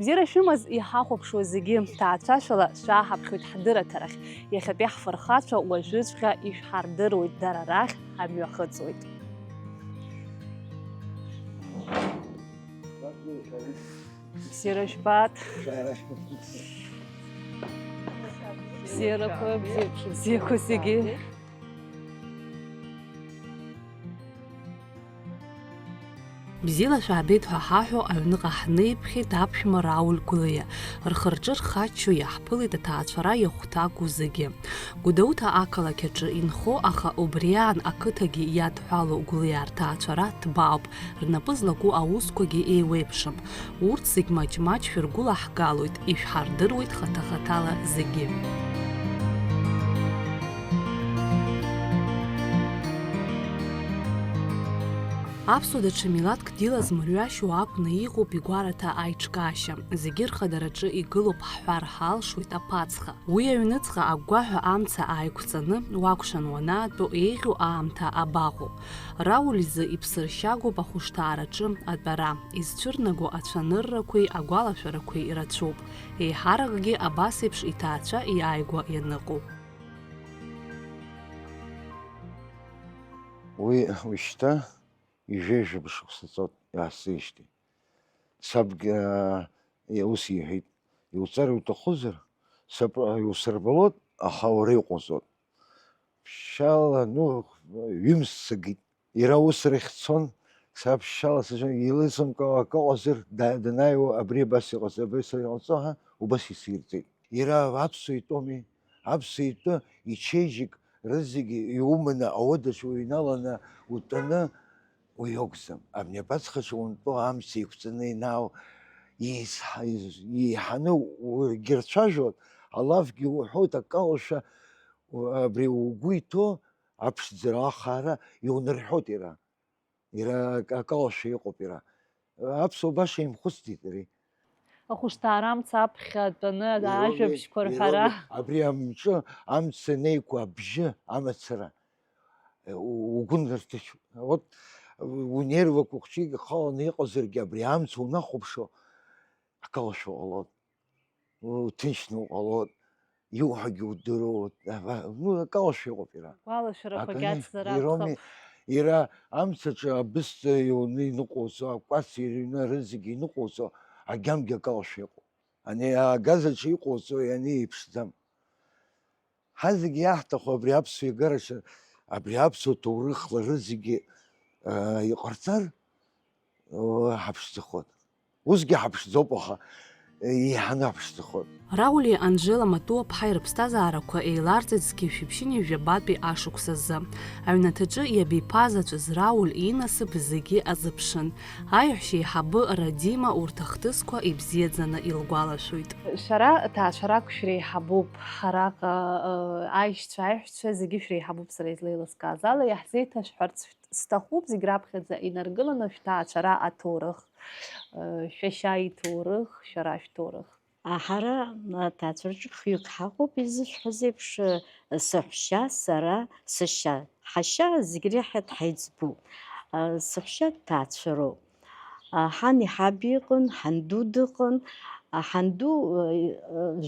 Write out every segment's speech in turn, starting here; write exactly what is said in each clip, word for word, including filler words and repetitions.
Бзиара шәымаз иҳахәаԥшуа зегьы, ҭаацәашәала шәааҳаԥхьоит ҳдырраҭарахь. Иахьатәи ҳфырхацәа уажәыҵәҟьа ишәҳардыруеит, дара рахь ҳамҩахыҵуеит. Бзиара жәбап. Бзиарақәа, бзиа-, бзиақәа зегьы. Бзиала шәаабеит ҳәа ҳаҳәо аҩныҟа ҳнеиԥхьеит аԥшәма Рауль Гәлиа. Рхы-рҿы рхаччо иаҳԥылеит аҭаацәара иахәҭаку зегьы. Гәдоуҭа ақалақь аҿы инхо, аха убри аан ақыҭагьы иадҳәало Гәлиа рҭаацәара ҭбаауп, рнапы злаку аусқәагьы еиуеиԥшым. Урҭ зегь маҷ-маҷ шәыргәылаҳгалоит, ишәҳардыруеит хаҭа-хаҭала зегьы. Аԥсуа даҽа милаҭк дилазмырҩашьо акәны иҟоуп игәараҭа аиҿкаашьа. Зегьы рхадараҿы игылоуп ҳҳәар ҳалшоит аԥацха. Уи аҩныҵҟа агәгәаҳәа амца ааиқәҵаны, уакәшан уанаатәо еиӷьу аамҭа абаҟоу? Рауль изы иԥсыршьагоуп ахәышҭаараҿы атәара, изцәырнаго ацәаныррақәеи агәалашәарақәеи ирацәоуп, еиҳаракгьы абас еиԥш иҭаацәа иааигәа ианыҟоу. Уи уажәшьҭа ҩажәа шықәса ҵуеит иаасзижьҭеи. Сабгьы, аа, ус иҳәеит, иуҵар уҭахузар, сап-, иусырбалоит, аха уара иуҟоуҵоит. Ԥшьшьала, ну, ҩымз сагеит. Иара ус рахь дцон, сара ԥшьшьала сацәан, илеилыскаауа акы ыҟазар, да-, данааиуа абри абас иҟаз, абри са иҟаҵо ҳәа, убас исирҵеит. Иара аԥсуа итәоуми, аԥсуа итәы ичеиџьык рызегьы иуманы ауадаҿы уҩналаны утәаны, уи акәӡам. Абни аԥацхаҿы унтәо амца еиқәҵаны инаау, еизҳа-, еиз-, еиҳаны уагьырцәажәоит, алафгьы уҳәоит, акалашәа, у-, абри угәы иҭоу аԥшӡара, ахаара иунарҳәоит иара. Иара ак-, акалашәа иҟоуп иара. Аԥсуа баша имхәыцӡеит ари. Ахәышҭаарамца аԥхьа атәаны Ироуми, ажәабжьқәа рҳәара. Ироуми. Абри амҿы амца неиқәа абжьы амацара, у-, угәы нырҭынчуп. Вот, унервқәа хәыҷык ихаланы иҟазаргьы, абри амца унахәаԥшуа, акалашәа уҟалоит. Уҭынчны уҟалоит, иуҳәогьы удыруеит, аба-, ну, акалашәа иҟоуп иара. Гәалашәарақәагьы Аканы, ацзар ироуми, акәхап. Иара амцаҿы абысҭа иуны иныҟәоҵо, акәац ирыҩны, рызегьы иныҟәоҵо, агьамгьы акалашәа иҟоуп. Ани агаз аҿы иҟоуҵо, ани иԥшӡам. Ҳазегьы иаҳҭаху абри аԥсуа иагараҿы, абри аԥсуа ҭоурыхла рызегьы, аа, иҟарҵар, Оо, ҳаԥшӡахоит. Усгьы ҳаԥшӡоуп, аха, еиҳаны ҳаԥшӡахоит. Рауль Анжела Матуаԥҳаи рыԥсҭазаарақәа еиларҵеит зқьи жәшәи ԥшьынҩажәи жәабатәи ашықәс азы. Аҩнаҭаҿы иабиԥазаҵәыз Рауль инасыԥ зегьы азыԥшын. Аиҳәшьа еиҳабы Радима урҭ ахҭысқәа ибзиаӡаны илгәалашәоит. Шәара ҭаацәарак шәреиҳабуп, араҟа, ы, аишьцәа, аиҳәшьцәа зегьы шәреиҳабуп, сара излеилыскааз ала, иаҳзеиҭашәҳәарц сҭахуп зегь раԥхьаӡа инаргыланы шәҭаацәара аҭоурых, шәашьа иҭоурых, шәара шәҭоурых. Ҳара аҭаацәараҿы хҩык ҳаҟоуп, изышәҳәаз еиԥш, саҳәшьа, сара, сашьа. Ҳашьа зегь реиҳа дҳаиҵбуп. Саҳәшьа дҭаацәароуп. Ҳани ҳаби ыҟан, ҳанду дыҟан. Ҳанду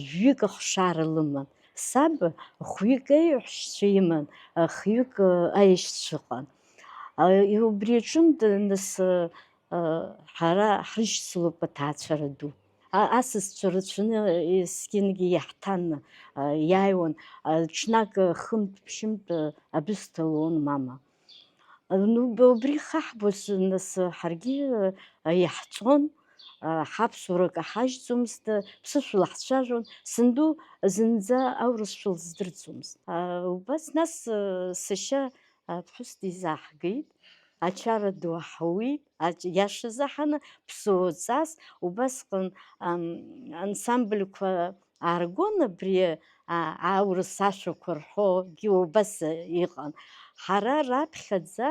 жәҩык ахшара лыман. Саб хәҩык аиҳәшьцәа иман, хҩык аишьцәа ыҟан. Убри аҿынтә, нас, ҳара ҳрышьцылоуп аҭаацәара ду. Асасцәа рацәаны есқьынгьы иаҳҭан, иааиуан, ҽнак хынтә-ԥшьынтә абысҭа луан мама. Ну, убри ихаҳбоз, нас, ҳаргьы, а, иаҳҵон, а, ҳаԥсуара акы ҳажьӡомызт, ԥсышәала ҳцәажәон, санду зынӡа аурысшәа лыздырӡомызт. А, убас, нас, а, сашьа, а, ԥҳәыс дизааҳгеит, ачара ду аҳауеит, ач-, иашазы ҳаны, ԥсоуҵас, убасҟан, ам, ансамбльқәа ааргон абри, а, аурыс ашәақәа рҳәогьы убас иҟан. Ҳара раԥхьаӡа,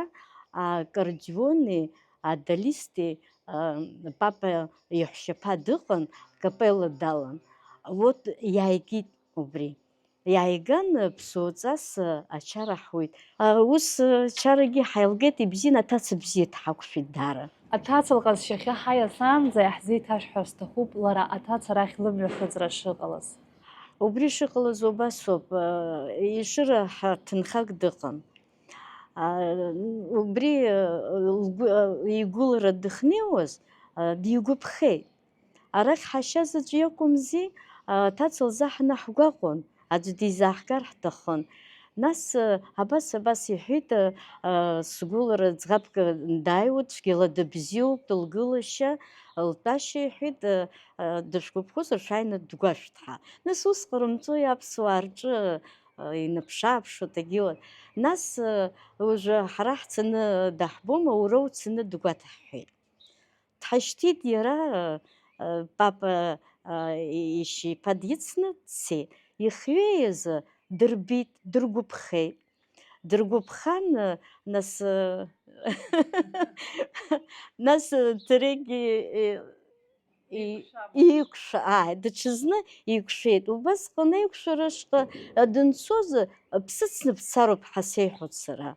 а, аккордиони, а, адалисти, а, папа иаҳәшьаԥа дыҟан, капелла далан. Вот иааигеит убри. Иааиган, ԥсоуҵас, а, ачара ҳуит. А, ус, а, чарагьы ҳаилгеит, ибзиан, аҭаца бзиа дҳақәшәеит даара. Аҭаца лҟазшьахьы ҳаиасаанӡа иаҳзеиҭашәҳәар сҭахуп лара аҭаца рахь лымҩахыҵра шыҟалаз. Убри шыҟалаз убасоуп, ешыра ҳаҭынхак дыҟан. Убри лгәы, игәылара дыхнеиуаз дигәаԥхеит. Арахь ҳашьа заҵә иакәымзи, аҭаца лзы ҳнаҳгәаҟуан, аӡә дизааҳгар ҳҭахын. Нас, абас, абас иҳәеит, сгәылара ӡӷабк дааиуеит, цәгьала дыбзиоуп, лгылашьа, лтәашьа иҳәеит, дышәгәаԥхозар, шәааины дгәашәҭ ҳәа. Нас ус ҟарымҵои аԥсуаа рҿы, инаԥшааԥшуа дагьыла. Нас, уажәы ҳара ҳцаны даҳбома, уара уцаны дгәаҭ ҳҳәеит. Дҳашьҭит иара, папа, ишьа иԥа дицны дцеит. Ихҩеи азы дырбеит, дыргәаԥхеит. Дыргәаԥхан, нас, нас Терегьы, и-, и-, Еиқәшәап. Еиқәшәа-, ааи, даҽазны еиқәшәеит. Убасҟан аиқәшәара ашҟа, а, данцоз, а, бсыцны бцароуп ҳәа сеиҳәоит сара.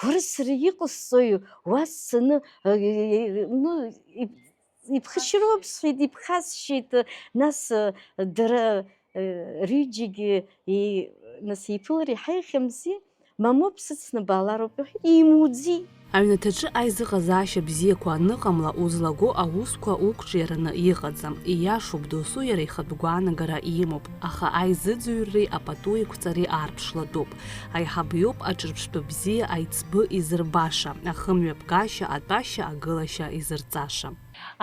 Уара сара иҟасҵои, уа сцаны, а, и-, и-, и-, ну, иб-, ибхашьыроуп сҳәеит, ибхасшьеит, нас, а, дара, а, рҩыџьегьы, и-, нас еиԥылар иҳаиахьамзи? Мамоу, бсыцны баалароуп, иҳәеит, имуӡеит. Аҩнаҭаҿы аизыҟазаашьа бзиақәа аныҟамла, узлаго аусқәа уқәҿиараны иҟаӡам. Ииашоуп, досу иара ихатә гәаанагара имоуп, аха аизыӡырҩреи апату еиқәҵареи аарԥшлатәуп. Аиҳаб иоуп аҿырԥштәы бзиа аиҵбы изырбаша, ахымҩаԥгашьа, атәашьа, агылашьа изырҵаша.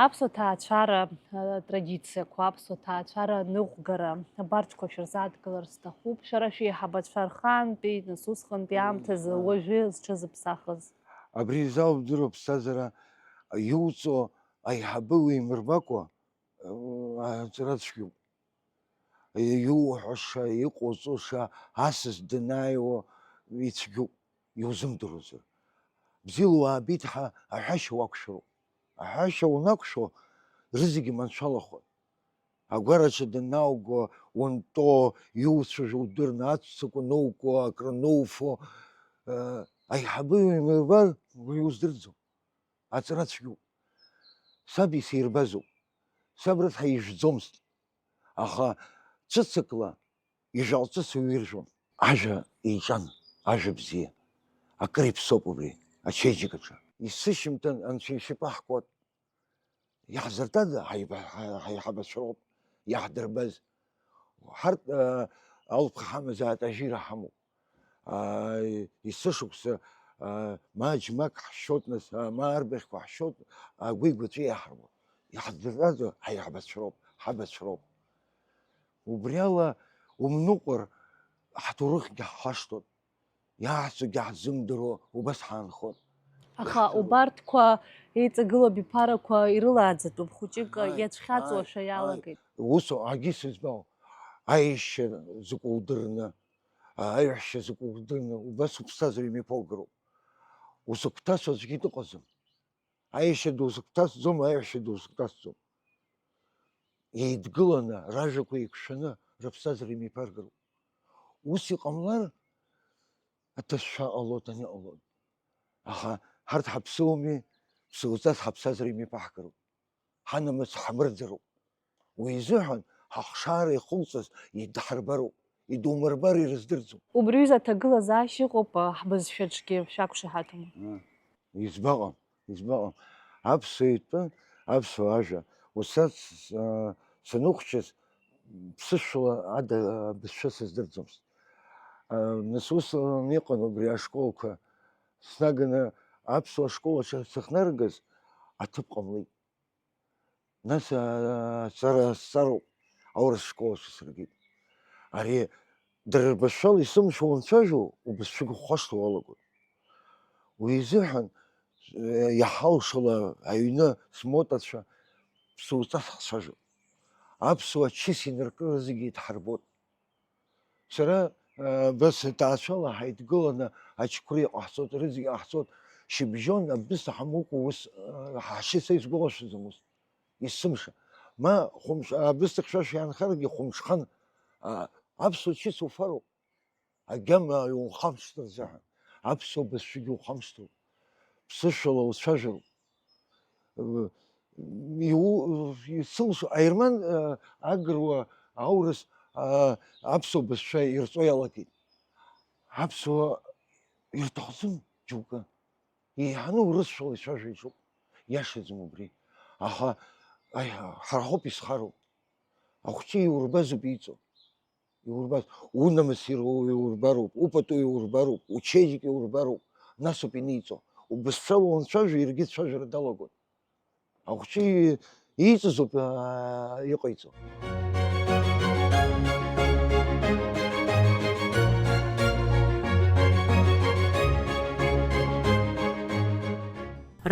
Аԥсуа ҭаацәара, а, традициақәа, аԥсуа ҭаацәара аныҟәгара, абарҭқәа шәырзааҭгылар сҭахуп. Шәара шәеиҳабацәа рхаантәи, нас усҟантәи аамҭазы, мм, уажәы зҽазыԥсахыз. Абри изалудыруа аԥсҭазаара иуҵо аиҳабы уимырбакәа, а, аҵара цәгьоуп. Иуҳәаша, иҟоуҵоша, асас данааиуа ицәгьоуп, иузымдыруазар. Бзиала уаабеит ҳәа аҳәашьа уақәшәароуп. Аҳәашьа унақәшәо, рызегьы маншәалахоит. Агәараҿы данаауго, унтәо, иуцәажәо удырны, ацәцақәа ноукуа, акры ноуфо, э, аиҳабы иумырбар, уи уздырӡом. Аҵара цәгьоуп. Саб исирбазоуп. Саб рыцҳа ижәӡомызт. Аха ҵәыцакла ижәаҟҵыс уиржәуан. Ажәа еиҿан, ажәа бзиа. Акыр иԥсоуп убри, ачеиџьыкаҿы. Есышьыжьымҭан Анцәа ишьапы ҳкуеит. Иаҳзыртәада? Ҳаиба-, ҳа-, ҳаиҳабацәа роуп иаҳдырбаз. Ҳарҭ, а, алԥха ҳамазааит, ажьира ҳамоуп. А, есышықәса, а, ма џьмак ҳшьоит, нас, а, ма арбаӷьқәа ҳшьоит, агәи-гәаҵәеи иаҳарбоит. Иаҳдыртәада? Ҳаиҳабацәа роуп, ҳабацәа роуп. Убри ала умныҟәар, ҳҭоурыхгьы ҳхашҭуеит. Иаҳцогьы ҳзымдыруа убас ҳаанхон. Аха иаҳдыруа. Убарҭқәа еиҵагылоу абиԥарақәа ирылааӡатәуп, хәыҷык, ааи, иацәхьаҵуашәа, ааи, иалагеит. Ус акгьы сызбауам. Аишьа закә удырны, аиҳәшьа закә удырны, убас уԥсҭазаара имҩаԥоугароуп. Узықәҭасо аӡәгьы дыҟаӡам. Аишьа дузықәҭасӡом, аиҳәшьа дузықәҭасӡом. Еидгыланы, ражәақәа еиқәшәаны рыԥсҭазаара имҩаԥыргароуп. Ус иҟамлар, аҭыжәшәа ҟалоит, ани ҟалоит. Аха ҳарҭ ҳаԥсыуами, ԥсуаҵас ҳаԥсҭазаара имҩаԥаҳгароуп. Ҳанамыс ҳмырӡароуп. Уи изыҳәан ҳахшара ихуҵаз идҳарбароуп, идумырбар ирыздырӡом. Убри аҩыза аҭагылазаашьа ыҟоуп, ҳбызшәаҿгьы шәақәшаҳаҭума? Ыы, избаҟам, избаҟам. Аԥсуа итәы, аԥсуа ажәа. Уса с-, с-, саныхәҷыз, ԥсышәала ада абызшәа сыздырӡомызт. Ыы, нас ус иҟан убри ашколқәа. Снаганы аԥсуа школ аҿы сахьнаргаз, аҭыԥ ҟамлеит. Нас, аа, сара сцароуп, аурыс школ аҿы сыргеит. Ари дара рбызшәала исымшәо унцәажәо, убызшәагьы ухашҭуа уалагоит. Уи изыҳәан, э, иаҳалшала аҩны смоҭацәа ԥсуаҵас ҳцәажәоит. Аԥсуа чыс инаркны зегьы идҳарбоит. Сара, э, абас аҭаацәала ҳаидгыланы ачықәра иҟаҳҵоит, рызегьы ҟаҳҵоит. Шьыбжьон абысҭа ҳамукәа ус, э, ҳашьа са исгәалашәаӡом ус. Есымша. Ма хәымш-, абысҭа хьшәашәа иаанхаргьы хәымҽхан, а, аԥсуа чыс уфароуп. Агьама иухамышҭыр азыҳәан, аԥсуа бызшәагьы ухамышҭроуп. Ԥсышәала уцәажәароуп. Иу-, исылшо, аерман, агыруа, аурыс, аԥсуа бызшәа ирҵо иалагеит. Аԥсуа ирҭахӡам џьоукы. Еиҳаны урысшәала ицәажәо иҿуп. Иашаӡам убри. Аха, аи, ҳара ҳоуп изхароу. Ахәҷы иурбазоуп иҵо. Иурбаз, унамыс ируоу иурбароуп, упату иурбароуп, учеиџьыка иурбароуп, насоуп иниҵо. Убызшәала уанцәажәо, иаргьы цәажәара далагон. Ахәҷы ииҵазоуп, аа, иҟаиҵо.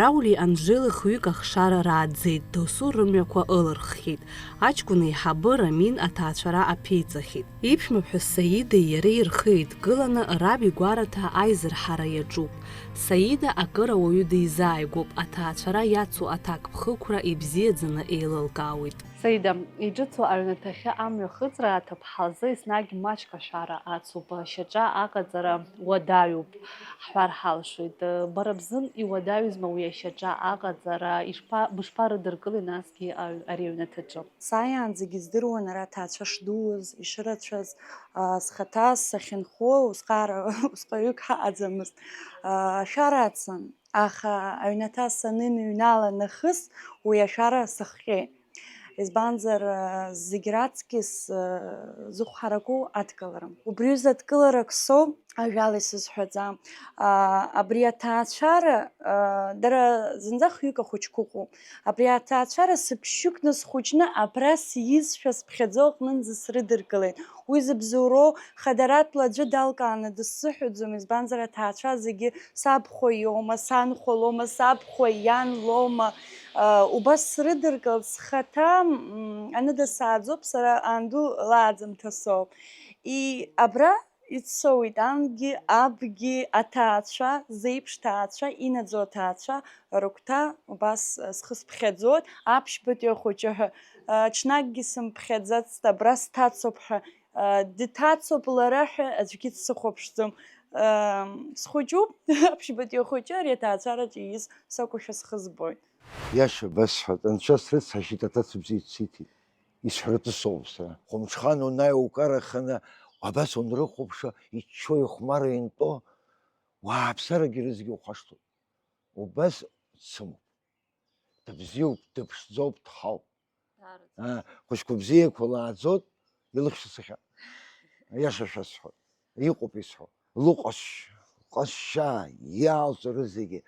Раули Анжели хҩык ахшара рааӡеит, досу рымҩақәа ылырххьеит. Аҷкәын еиҳабы Рамин аҭаацәара аԥиҵахьеит. Иԥшәмаԥҳәыс Саидеи иареи рхы еидкыланы раб игәараҭа аизырҳара иаҿуп. Саида акыр ауаҩы дизааигәоуп, аҭаацәара иацу аҭакԥхықәра ибзиаӡаны еилылкаауеит. Саида, иҿыцу аҩнаҭахьы амҩа хыҵра аҭыԥҳа лзы еснагь маҷк ашәара ацуп, шьаҿа аҟаҵара уадаҩуп ҳҳәар ҳалшоит. Бара бзын иуадаҩызма уи ашьаҿа аҟаҵара, ишԥа-, бышԥарыдыркылеи насгьы аҩ-, ари аҩнаҭаҿы? Сааиаанӡагь издыруан ара аҭаацәа шдууз, ишырацәаз, аа, схаҭа сахьынхо усҟара усҟаҩык ҳаҟаӡамызт. Аа, ашәара ацын, аха аҩнаҭа саныныҩнала нахыс уи ашәара сыхҟьеит. Избанзар, зегь раҵкьыс зыхә ҳараку адкыларам. Убри ҩыза адкыларак соуп, ажәала исызҳәаӡам. Абри аҭаацәара, дара зынӡа хҩык ахәыҷқәа ыҟоуп. Абри аҭаацәара сыԥшьҩыкны схәыҷны абра сиизшәа сыԥхьаӡоу аҟнынӡа срыдыркылеит. Уи зыбзоуроу хадаратәла аӡәы далкааны дысзыҳәаӡом, избанзар аҭаацәа зегьы сабхәа иоума, санхәа лоума, сабхәа иан лоума, аа, убас срыдыркылт, схаҭа, м, аныда сааӡоуп, сара анду лааӡамҭа соуп. И абра ицоуит ангьы, абгьы, аҭаацәа, зеиԥш ҭаацәа, инаӡоу аҭаацәа рыгәҭа убас, а, схы сыԥхьаӡоит, аԥшьбатәи ахәыҷы ҳәа, а, ҽнакгьы сымԥхьаӡацт, абра сҭацоуп ҳәа, а, дҭацоуп лара ҳәа аӡәгьы дсыхәаԥшӡом. Ам, схәыҷуп, аԥшьбатәи ахәыҷы ари аҭаацәараҿы ииз сакәушәа схы збоит. Иаша басҳәоит, анцәа срыцҳашьеит, аҭаца бзиа дсиҭеит. Исҳәаратәы соуп сара. Хәымҽхан унаиукараханы, абас унрыхәаԥшуа, иччо ихәмаруа интәо, уааԥсарагьы рызегьы ухашҭуп. Убас дсымоуп. Дыбзиоуп, дыԥшӡоуп, дхалт. Даараӡа. Аа, хәыҷқәа бзиақәа лааӡоит, илыхьша сахьа. Аиаша шәасҳәоит. Иҟоуп исҳәо. Лыҟазшь-, ҟазшьа, иалҵ рызегьы.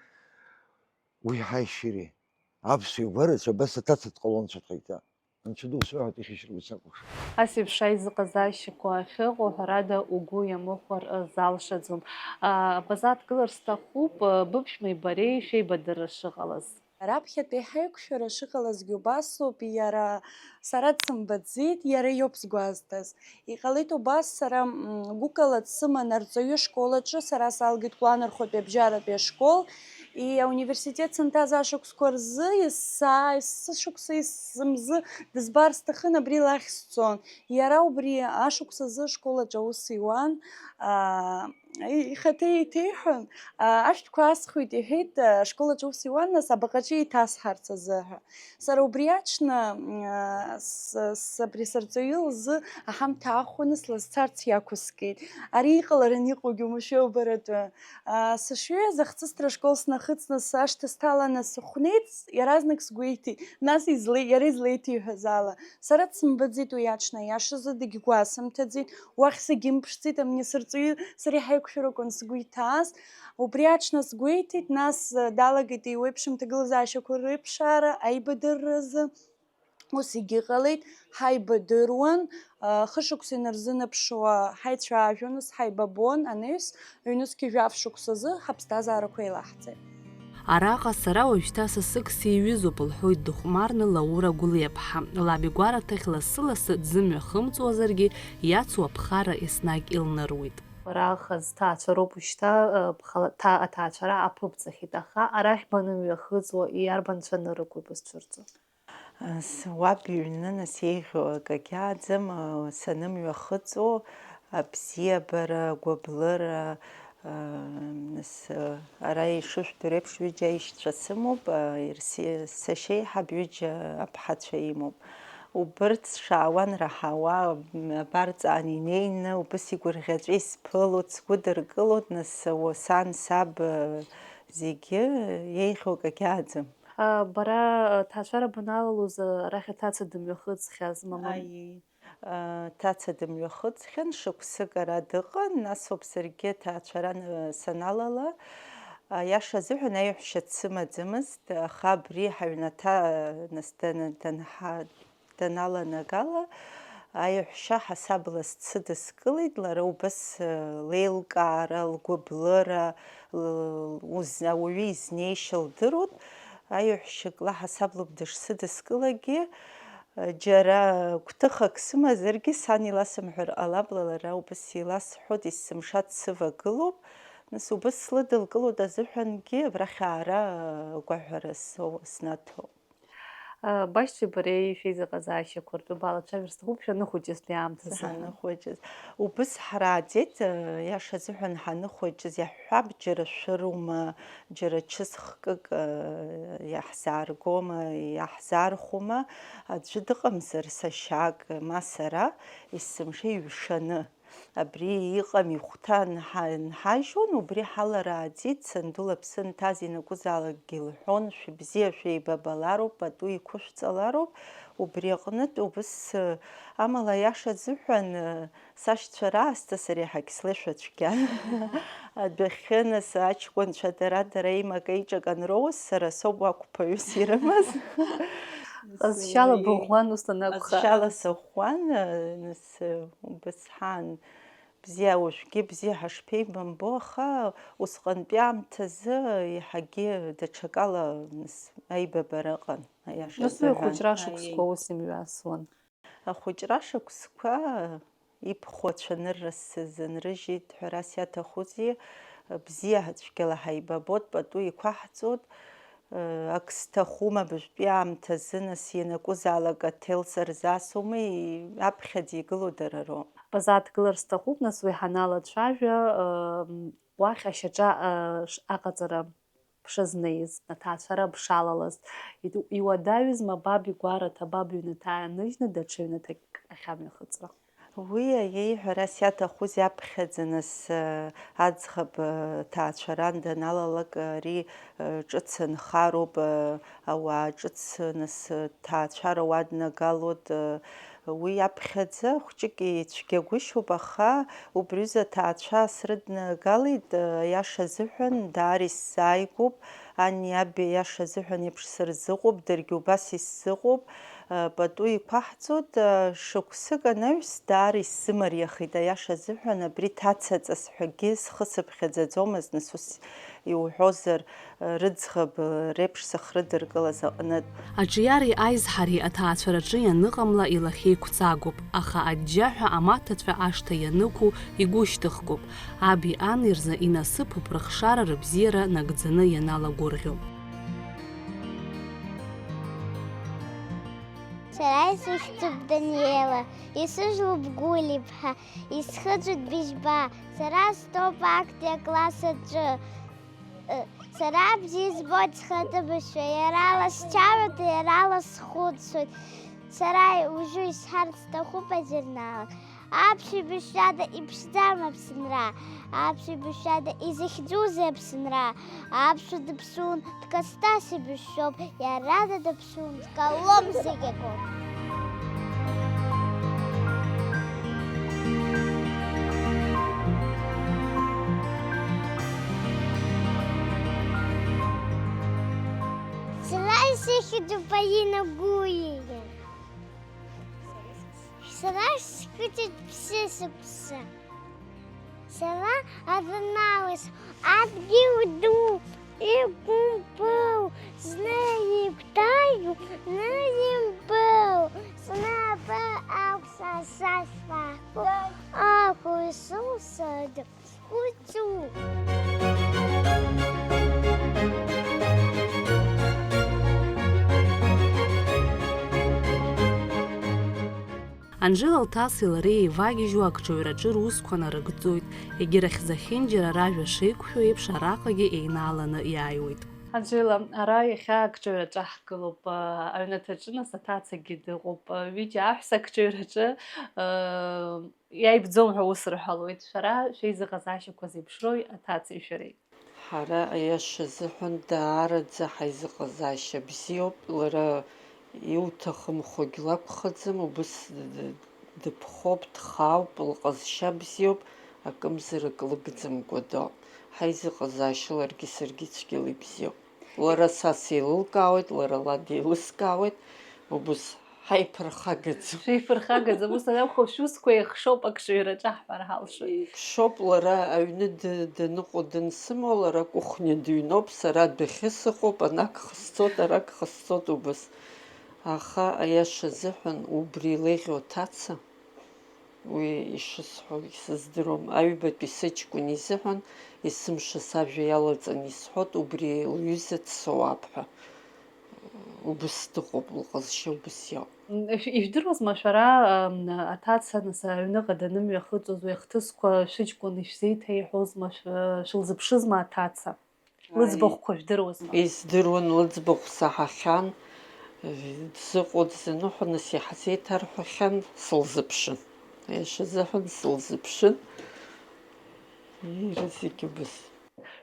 Уи ҳаишьыри. Аԥсуа игәараҿы абас аҭаца дҟалон, анцәа дҟаиҵа. Анцәа ду сҳәоит, ихьышьаргәыц сакәыхшоуп. Ас еиԥш аизыҟазаашьақәа ахьыҟоу, ҳәарада, угәы иамыхәар залшаӡом. Абаза дкылар сҭахуп, быԥшәмеи бареи шәеибадырра шыҟалаз. Раԥхьатәи ҳаиқәшәара шыҟалазгьы убасоуп, иара сара дсымбаӡеит, иара иоуп сгәазҭаз. Иҟалеит убас, сара, м, гәыкала дсыман арҵаҩы ашкол аҿы, сара салгеит Кәланырхәатәи абжьаратәи ашкол, и ауниверситет санҭаз ашықәсқәа рзы, есаа, есышықәса, есымзы дызбар сҭахын, абри лахь сцон. Иара убри ашықәс азы ашкол аҿы аус иуан, аа, и-, ихаҭа еиҭеиҳәон, аа, ашәҭқәа аасхәеит, иҳәеит, ашкол аҿы аус иуан, нас абаҟаҿы еиҭасҳарц азыҳәа. Сара убри аҽны, м, а, с-, с-, абри сырҵаҩы лзы аҳамҭа аахәаны слызцарц иақәыскит. Ари иҟаларан иҟоугьы умшәоу, баратәы. А, сышҩеиз ахҵысҭра ашкол снахыҵны, сашҭа сҭаланы сыхәнеит, иаразнак сгәеиҭеит, нас изле-, иара излеиҭеиҳәаз ала. Сара дсымбаӡеит уи аҽны, аиашазы дагьгәасымҭаӡеит, уахь сагьымԥшӡеит, амни сырҵаҩы сареи ҳаиқәшәарақәан сгәы иҭааз. Убри аҽны сгәеиҭеит, нас, э, далагеит еиуеиԥшым ҭагылазаашьақәа реиԥшаара аибадырразы. Ус егьыҟалеит, ҳаибадыруан, э, хышықәса инарзынаԥшуа ҳаицәажәон, ус ҳаибабон, анаҩс ҩнызқьи жәаф шықәсазы ҳаԥсҭазаарақәа еилаҳҵеит. Араҟа сара уажәшьҭа сасык сиҩызоуп, лҳәоит дыхәмарны Лаура Гәлиаԥҳа. Лаб игәараҭахь лассы-лассы дзымҩахымҵуазаргьы, иацу аԥхара еснагь илныруеит. Бара хазы ҭаацәароуп ушьҭа, э, бхала-, ҭа-, аҭаацәара аԥыбҵахьеит, аха арахь банымҩахыҵуа, иарбан цәаныррақәоу бызцәырҵуа? С-, уаб иҩны, нас, еиӷьу акагьы ааӡам, санымҩахыҵуа, абзиабара, агәаблыра, Нас, ара ишышәдыруеиԥш, ҩыџьа аишьцәа сымоуп, ирси-, сашьеиҳаб ҩыџьа аԥҳацәа имоуп. Убырҭ сшаауан, раҳауа, абарҵаан инеины, убыс игәырӷьаҵәа исԥылоит, сгәыдыркылоит, нас, уа сан, саб, зегьы еиӷьу акагьы ааӡам. А, бара, а, ҭаацәара баналалоз, а, арахь аҭаца дымҩахыҵхьаз, маман? Аиеи. А, ҭаца дымҩахыҵхьан, шықәсык ара дыҟан, нас ауп саргьы аҭаацәара ан-, саналала. Аиаша азыҳәан аиҳәшьа дсымаӡамызт, аха абри ҳаҩнаҭа, нас дана-, данҳа-, даналанагала, аиҳәшьа ҳасабла сцыдыскылеит, лара убас, э, леилкаара, лгәыблыра, л-, уз-, ауаҩы изнеишьа лдыруан. Аиҳәшьак лаҳасаблоуп дышсыдыскылагьы, э, џьара гәҭыхак сымазаргьы, сан иласымҳәар ҟалап, ла-, лара убас иласҳәоит, есымша дсывагылоуп. Нас убас слыдылкылоит азыҳәангьы абрахь аара, э, агәаҳәара соу-, снаҭо. Башьцәеи бареи шәеизыҟазаашьақәа ртәы балацәажәар сҭахуп, шәаныхәыҷыз аамҭазы. Ҳаныхәыҷыз. Убыс ҳрааӡеит, иаша азыҳәан ҳаныхәыҷыз, иаҳҳәап, џьара шәырума, џьара чысхкык, иаҳзааргома, иаҳзаархәома, аӡәы дыҟамзар, сашьак, ма сара, есымша иҩшаны. Абри иҟами, хәҭа нҳа-, нҳажьуан, убри ҳаларааӡеит, санду лыԥсы нҭаз ианакәызаалакгьы лҳәон, шәыбзиа шәеибабалароуп, пату иқәышәҵалароуп, убри аҟнытә убыс, амала аиаша азыҳәан, сашьцәа раасҭа сара еиҳагь слеишәа цәгьан. Адәахьы нас аҷкәынцәа дара-дара имак-еиҿак анроуз, сара соуп уақәԥаҩыс ирымаз. Ҟазшьала быӷәӷәан ус анакәха. Ҟазшьала сыӷәӷәан, нас, убыс ҳаан. Бзиа, уажәгьы бзиа ҳашԥеибамбо, аха усҟантәи аамҭазы еиҳагьы даҽакала, нас, аибабара ыҟан, аиаша азыҳәан. Нас уи ахәыҷра шықәсқәа ус имҩасуан. Ахәыҷра шықәсқәа ибхәа цәанырра сзынрыжьит, ҳәарас иаҭахузеи, бзиа цәгьала ҳаибабот, пату иқәаҳҵот, ак сҭахума абыжәтәи аамҭазы, нас ианакәызаалак аҭел сырзасума, аԥхьаӡа игылоу дара роуп. Базааҭгылар сҭахуп, нас уи ҳаналацәажәа, уахь ашьаҿа, ш-, аҟаҵара бшазнеиз, аҭаацәара бшалалаз, иду-, иуадаҩызма баб игәараҭа, баб иҩнаҭа ааныжьны даҽа ҩнаҭак ахьамҩахыҵра? Уи аиеи, ҳәарас иаҭахузеи, аԥхьаӡа нас, аӡӷаб, ҭаацәаран даналалак, ари, ҿыц нхароуп, ауаа ҿыц нас ҭаацәара уаднагалоит, уи аԥхьаӡа хәҷык ицәгьагәышьоуп, аха убри аҩыза аҭаацәа срыднагалеит, аиаша азыҳәан, даара исзааигәоуп, ани аби аиаша азыҳәан еиԥш сырзыҟоуп, даргьы убас исзыҟоуп, пату иқәаҳҵоит, шықәсык анаҩс, даара исзымариахеит, аиаша азыҳәан, абри ҭацаҵас ҳәагьы схы сыԥхьаӡаӡомызт, нас ус иуҳәозар, рыӡӷаб реиԥш сыхрыдыркылаз аҟнытә. Аҿиареи аизҳареи аҭаацәараҿы ианыҟамла илахьеиқәҵагоуп, аха аџьџьаҳәа амаҭацәа ашҭа ианықәу игәышьҭыхгоуп, аби ани рзы инасыԥуп рыхшара рыбзиара нагӡаны ианалагәырӷьо. Сара исыхьӡуп Даниела, исыжәлоуп Гәлиԥҳа, исхыҵәеит Быжьба, сара стәоуп актәи акласс аҿы. Сара бзиа избоит схаҭа бызшәа, иара ласчароуп, иара ласхәыцуеит. Сара уажәы исҳәарц сҭахуп ажурнал. Аԥсуа бызшәада иԥшӡам Аԥсынра, аԥсуа бызшәада изыхьӡузеи Аԥсынра? Аԥсуа дыԥсуун, дкастас ибызшәоуп, иара дада Сунт калом зегь акоуп. Сара исыхьӡуп Полина Гулиа. Сара схыҵит ԥсышықәса. Сара ажурналист, адгьыл ду иқәымпыл, зны игәҭажьу, зны импыл, зны абар акәса сашьҭаху, ахә исоу сыдыԥсхәыцу. Анжела лҭацеи лареи еивагьежьуа акҿаҩраҿы русқәа нарыгӡоит, егьырахь зехьынџьара ражәа шеиқәшәо еиԥш араҟагьы еинааланы иааиуеит. Анжела, ара иахьа акҿаҩраҿы ҳгылоуп, аҩнаҭаҿы нас аҭацагьы дыҟоуп, ҩыџьа аҳәса акҿаҩраҿы, иааибӡом ҳәа ус рҳәалоит. Шәара шәеизыҟазаашьақәа зеиԥшрои аҭацеи шәареи? Ҳара, аиаша азыҳәан, даараӡа ҳаизыҟазаашьа бзиоуп. Лара иуҭахымхогь лакәхаӡам, убыс д-, д-, дыԥхоуп, дхаауп, лҟазшьа бзиоуп, акымзарак лыгӡамкәа дыҟоуп. Ҳаизыҟазаашьа ларгьы саргьы цәгьала ибзиоуп. Лара са сеилылкаауеит, лара ла деилыскаауеит, убыс ҳаиԥырхагаӡом. Шәеиԥырхагаӡам, ус анакәха, шәусқәа еихшоуп, акҿаҩраҿы ҳҳәар ҳалшоит. Еихшоуп, лара аҩны ды-, даныҟоу дансымоу, лара акухниа дыҩноуп, сара адәахьы сыҟоуп, анагха сцоит, арагха сцоит убыс. Аха, аиаша азыҳәан, убри илеиӷьу аҭаца, уи ишысҳәо исыздыруам, аҩбатәи сыҷкәын изыҳәан, есымша сажәа иалаҵаны исҳәоит, убри лҩыза дсоуап ҳәа. Убыс дыҟоуп, лҟазшьа убыс иоуп. М, ижә-, ижәдыруазма шәара, м, аҭаца нас аҩныҟа данымҩахыҵуаз уи ахҭысқәа шәыҷкәын ишәзеиҭеиҳәозма, шә-, шәылзыԥшызма аҭаца? Лыӡбахәқәа жәдыруазма? Издыруан, лыӡбахә саҳахьан, дзыҟоу дзаныҳәо нас иаҳзеиҭарҳәахьан, сылзыԥшын. Аиаша азыҳәан сылзыԥшын. Иара зегьы убыс.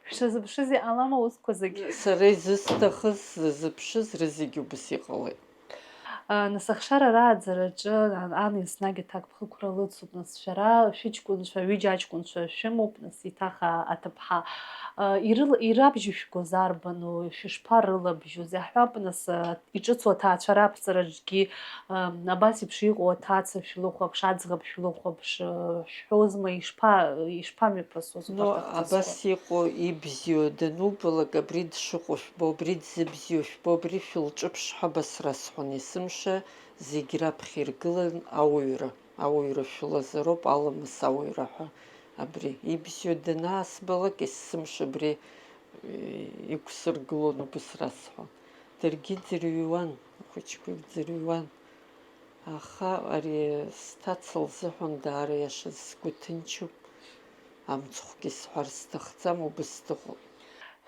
Шәсазыԥшыз иҟалама аусқәа зегь? Сара изысҭахыз сзызыԥшыз рызегь убас иҟалеит. Нас ахшара рааӡараҿы ан еснагь аҭакԥхықәра лыцуп, нас шәара шәыҷкәынцәа, ҩыџьа аҷкәынцәа шәымоуп, нас еиҭах а-, аҭыԥҳа. Ирыл-, ирабжьышәгоз арбану, шәышԥарылабжьоз? Иаҳҳәап, нас, а, иҿыцу аҭаацәа раԥҵараҿгьы, а, абас еиԥш иҟоу аҭаца шәлыхәаԥш, аӡӷаб шәлыхәаԥш, а, шәҳәозма, ишԥа-, ишԥамҩаԥысуаз? Ну, убарҭ ахҭысқәа? Абас иҟоу ибзиоу данубалак, абри дшыҟоу шәбо, абри дзыбзиоу шәбо, абри шәылҿыԥш ҳәа абас расҳәон есымша, зегь раԥхьа иргылан ауаҩра, ауаҩра шәылазароуп, аламыс ауаҩра ҳәа абри. Ибзиоу данаасбалак, есымша абри, э, иқәсыргылон убыс расҳәон. Даргьы иӡырҩуан, ахәыҷқәа иӡырҩуан. Аха ари сҭаца лзыҳәан даара иашаз сгәы ҭынчуп, амцхәгьы сҳәар сҭахӡам, убыс дыҟоуп.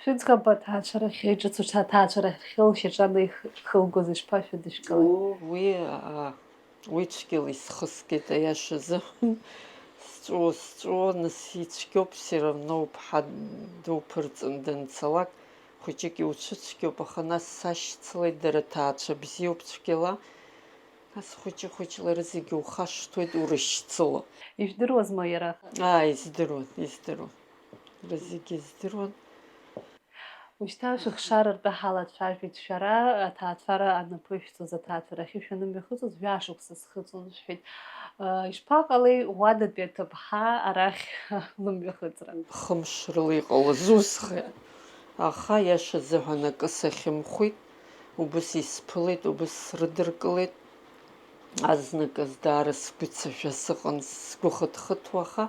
Шәыӡӷаб аҭаацәарахьы, ҿыц уҽа аҭаацәарахьы лшьаҿа анеихылгоз ишԥашәыдышәкылеи? О, уи, аа, уи цәгьала исхысгеит, аиаша азыҳәан. Сҵәуо, сҵәуо, нас ицәгьоуп, все равно уԥҳа дуԥырҵын данцалак, хәыҷык иуцәыцәгьоуп, аха нас сашьцылеит, дара ҭаацәа бзиоуп цәгьала. Нас хәыҷы-хәыҷла рызегьы ухашҭуеит урышьцыло. Ижәдыруазма иара? Аа, издыруан, издыруан. Рызегьы издыруан. Ушьҭа шәыхшара ртәы ҳалацәажәеит, шәара аҭаацәара анаԥышәҵоз, аҭаацәарахьы шәанымҩахыҵуаз, жәашықәса схыҵуан шәҳәеит. Ишԥаҟалеи уадатәи аҭыԥҳа арахь лымҩахыҵра? Хымш рыла иҟалаз усхеит. Аха, иаша азыҳәан, акы сахьымхәит, убыс исԥылеит, убыс срыдыркылеит. Азныказ даара сгәы цашәа сыҟан, сгәы хыҭхыҭуа, аха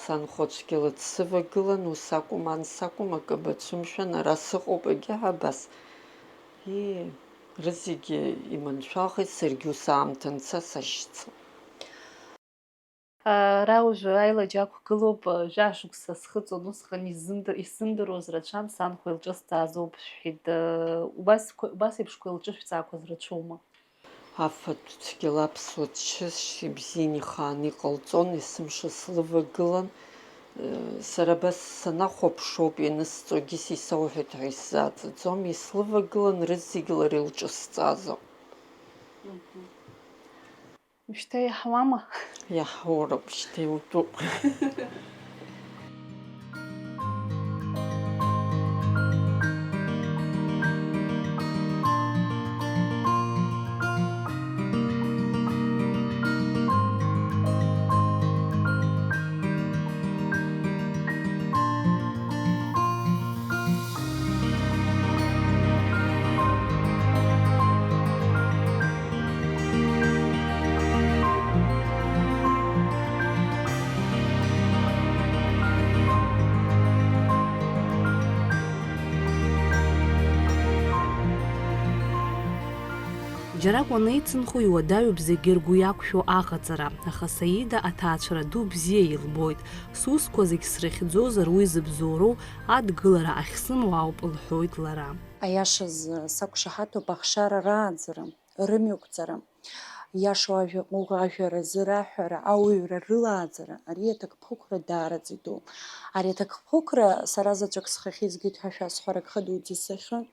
санхәа цәгьала дсывагылан, ус акәым, анс акәым, акы бацәымшәан, ара сыҟоуп, егьа абас. Ии, рызегьы иманшәалахеит, саргьы ус аамҭа анца сашьцылеит. Ара уажәы аилаџьа ақәгылоуп, жәашықәса схыҵуан, усҟан исзымдыр-, исзымдыруаз рацәан, санхәа илҿысҵааз ауп шәҳәеит. Убас, убас еиԥшқәа илҿышәҵаақәаз рацәоума? Афатә цәгьала аԥсуа ччышьшьы ибзиан ихааны иҟалҵон, есымша слывагылан. Сара абас санахәаԥшуоуп ианысҵогьы, са исауҳәеит ҳәа исзааӡаӡом, ислывагылан рызегь лара илҿысҵазоуп. Мгм. Ушьҭа иаҳауама? Иаҳауроуп, шьҭа иутәуп. Иара акәын еицынхо иуадаҩуп зегьы ргәы иақәшәо аҟаҵара, аха Саида аҭаацәара ду бзиа илбоит, сусқәа зегь срыхьӡозар уи зыбзоуроу адгылара ахьсымоу ауп, лҳәоит лара. Аиашазы сақәшаҳаҭуп ахшара рааӡара, рымҩақәҵара, иашоу ажәа ҟәыӷа ажәаразы раҳәара, ауаҩра рылааӡара, ари аҭакԥхықәра даараӡа идуу. Ари аҭакԥхықәра сара заҵәык схахьы изгеит ҳәа шәасҳәар агха дуӡӡа сыхьуеит.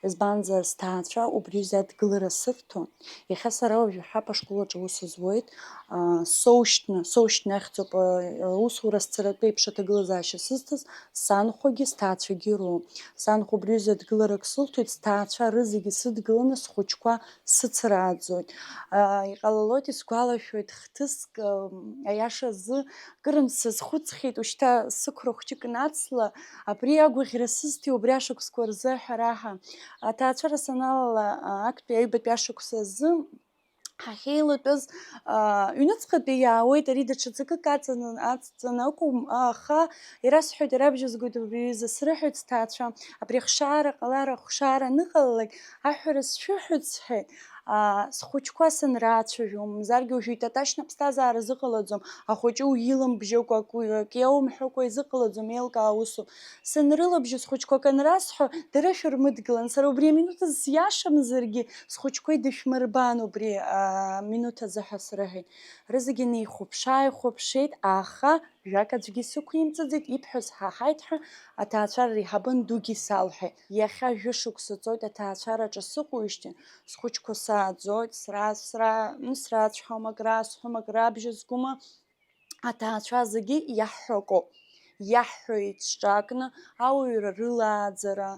Избанзар, сҭаацәа убри рзы адгылара сырҭон. Иахьа сара уажәы ҳәа ашкол аҿы аус зуеит, аа, соушьҭны, соушьҭны ахьӡуп, аа, усура сцаратәы еиԥш аҭагылазаашьа сызҭаз, санхәагьы сҭаацәагьы роуп. Санхәа убри рзы адгыларак сылҭоит, сҭаацәа рызегьы сыдгыланы схәыҷқәа сыцрааӡоит. Аа, иҟалалоит, исгәалашәоит, хҭыск, м, аиаша азы, кырынтә сазхәыцхьеит, ушьҭа сықәра хәҷык нацла, абри агәаӷьра сызҭеи убри ашықәсқәа рзы ҳәа раҳа. Аҭаацәара саналала, а, актәи аҩбатәи ашықәс азы ҳахьеилатәаз, а, ҩнуҵҟатәи иаауеит, ари даҽа ҵакык аҵаны, аҵҵаны акәым, аха ирасҳәоит, ирабжьазгоит убри аҩыза, срыҳәоит сҭаацәа, абри ахшара ҟалар, ахшара аныҟалалак, аҳәара сшәыҳәоит сҳәеит, а, схәыҷқәа санрацәажәо, мамзаргьы уажәы итаташьна аԥсҭазаара зыҟалаӡом, ахәыҷы уиламбжьакәа, акы, акы иаумҳәакәа изыҟалаӡом, еилкаа усуп. Санрылабжьо схәыҷқәа акы анрасҳәо, дара шәырмыдгылан, сара убри аминуҭ азы сиашамзаргьы, схәыҷқәа идышәмырбан убри, а, минуҭ азы ҳәа срыҳәеит. Рызегьы неихәаԥшы-ааихәаԥшит, аха жәак аӡәгьы сықәимҵаӡеит, ибҳәаз ҳаҳаит ҳәа аҭаацәара реиҳабы андугьы салҳәеит. Иахьа жәышықәса ҵоит аҭаацәараҿы сыҟоуижьҭеи, схәыҷқәа сааӡоит, сра-, сра-, м, срацәҳауам, ак расҳәом, ак рабжьазгома. Аҭаацәа зегьы иаҳҳәо акоуп. Иаҳҳәо еиҿҿакны ауаҩра рылааӡара,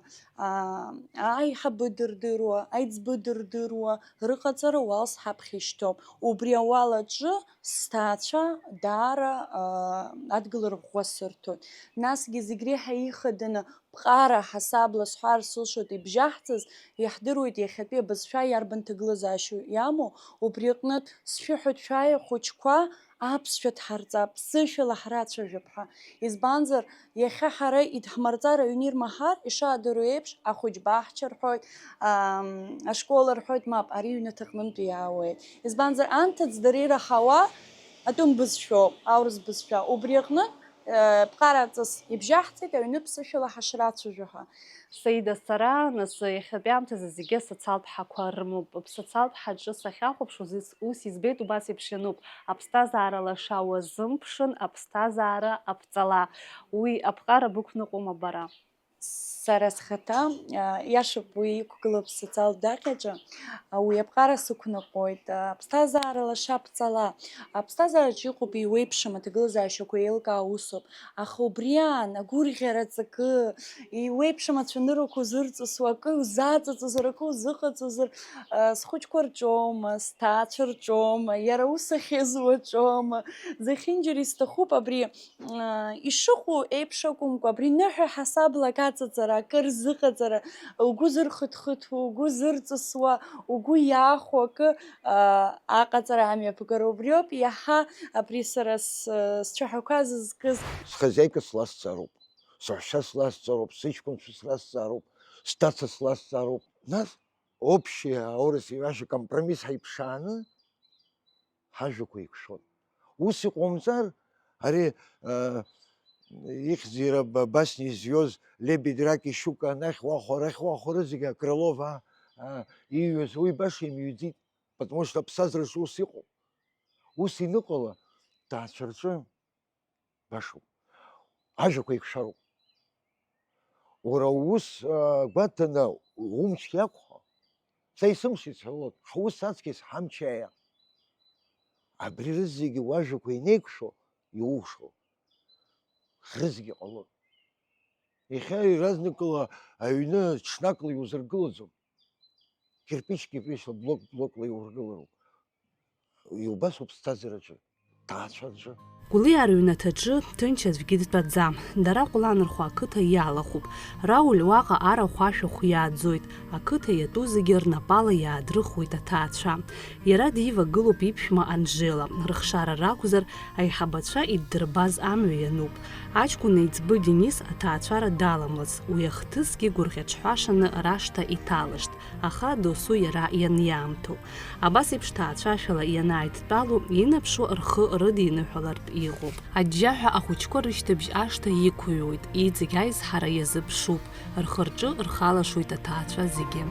аа, аиҳабы дырдыруа, аиҵбы дырдыруа рыҟаҵара уалс ҳаԥхьа ишьҭоуп. Убри ауал аҿы сҭаацәа даара, аа, адгылара ӷәӷәа сырҭоит. Насгьы зегь реиҳа ихаданы ԥҟара ҳасабла сҳәар сылшоит ибжьаҳҵаз, иаҳдыруеит иахьатәи абызшәа иарбан ҭагылазаашьоу иамоу, убри аҟнытә сшәыҳәоит шәааи ахәыҷқәа, аԥсшәа дҳарҵап, ԥсышәала ҳрацәажәап ҳәа. Избанзар, иахьа ҳара идҳмырҵар аҩны ирмаҳар, ишаадыруа еиԥш, ахәыҷ баҳча рҳәоит, ам, ашкол рҳәоит, мап, ари ҩнаҭаҟнынтәи иаауеит. Избанзар, анҭыҵ дара ираҳауа атәым бызшәоуп, аурыс бызшәа. Убри аҟны, э, ԥҟараҵас ибжьаҳҵеит аҩны ԥсышәала ҳашрацәажәо ҳәа. Саида, сара, нас, иахьатәи аамҭазы зегьы асоциалтә ҳақәа рымоуп. Асоциалтә ҳаҿы сахьахәаԥшуаз, ус, ус избеит, убас еиԥш иануп, аԥсҭазаара лаша уазымԥшын, аԥсҭазаара аԥҵала. Уи аԥҟара бықәныҟәома бара? Сара схаҭа, а, иашоуп, уи иқәгылоуп социалтә даҟьаҿы, а, уи аԥҟара сықәныҟәоит, а, аԥсҭазаара лаша аԥҵала. Аԥсҭазаараҿы иҟоуп еиуеиԥшым аҭагылазаашьақәа еилкаау усуп. Аха убри аан, агәырӷьара ҵакы, еиуеиԥшым ацәаныррақәа узырҵысуа, акы узаҵаҵозар, акы узыҟаҵозар, а, схәыҷқәа рҿоума, сҭаацәа рҿоума, иара ус ахьызуа аҿоума, зехьынџьара исҭахуп абри, а, ишыҟоу еиԥш акәымкәа, абри ныҳәа ҳасаблак аҵаҵара, акы рзыҟаҵара, угәы зырхыҭхыҭуа, угәы зырҵысуа, угәы иахәо акы, а, аҟаҵара амҩаԥгара. Убриоуп иаҳа абри сара с-, сцәаҳәақәа зызкыз. Схозяйка сласҵароуп, саҳәшьа сласҵароуп, сыҷкәынцәа сласҵароуп, сҭаца сласҵароуп. Нас, общее, аурыс иҳәашьа, компромисс ҳаиԥшааны ҳажәақәа еиқәшәон. Ус иҟоумҵар, ари, а, ихьӡ иара ба-, басниа изҩуаз Лебедь, Раки, Щука, анахь уахәа, арахь уахәа, рызегьы Крылов, а, а, иҩуаз, уи баша имҩаӡеит, потому что аԥсҭазаараҿы ус иҟоуп. Ус иныҟала, ҭаацәа рҿы башоуп. Ажәақәа еиқәшәароуп. Уара уус, а, гәаҭаны умч иақәхо, са исымшеит сҳәалоит, ҳус аҵкьыс ҳамч иаиа. Абри рызегьы уажәақәа инеикәшо, иухшо, рызегьы ҟалоит. Иахьа иаразнакыла аҩны ҽнакла иузыргылаӡом. Кирпич кирпичла, блок блокла иургылароуп. Иубасоуп сҭазараҿы, ҭаацәараҿы. Гәлиа рыҩнаҭаҿы ҭынч аӡәгьы дтәаӡам. Дара Ҟәланырхәа ақыҭа иалахәуп. Рауль уаҟа арахә ашәахә иааӡоит. Ақыҭа иатәу зегьы рнапала иаадрыхуеит аҭаацәа. Иара дивагылоуп иԥшәма Анжела. Рыхшара ракәзар, аиҳабацәа иддырбаз амҩа иануп. Аҷкәын еиҵбы Денис аҭаацәара даламлац, уи ахҭысгьы гәырӷьаҿҳәашаны рашҭа иҭалашт, аха досу иара ианиаамҭоу. Абас еиԥш ҭаацәашәала ианааидтәало, инаԥшуа рхы рыдиныҳәалартә иҟоуп. Аџьџьаҳәа ахәыҷқәа рышьҭыбжь ашҭа иқәыҩуеит, иҵегь аизҳара иазыԥшуп, рхы-рҿы рхалашоит аҭаацәа зегьы.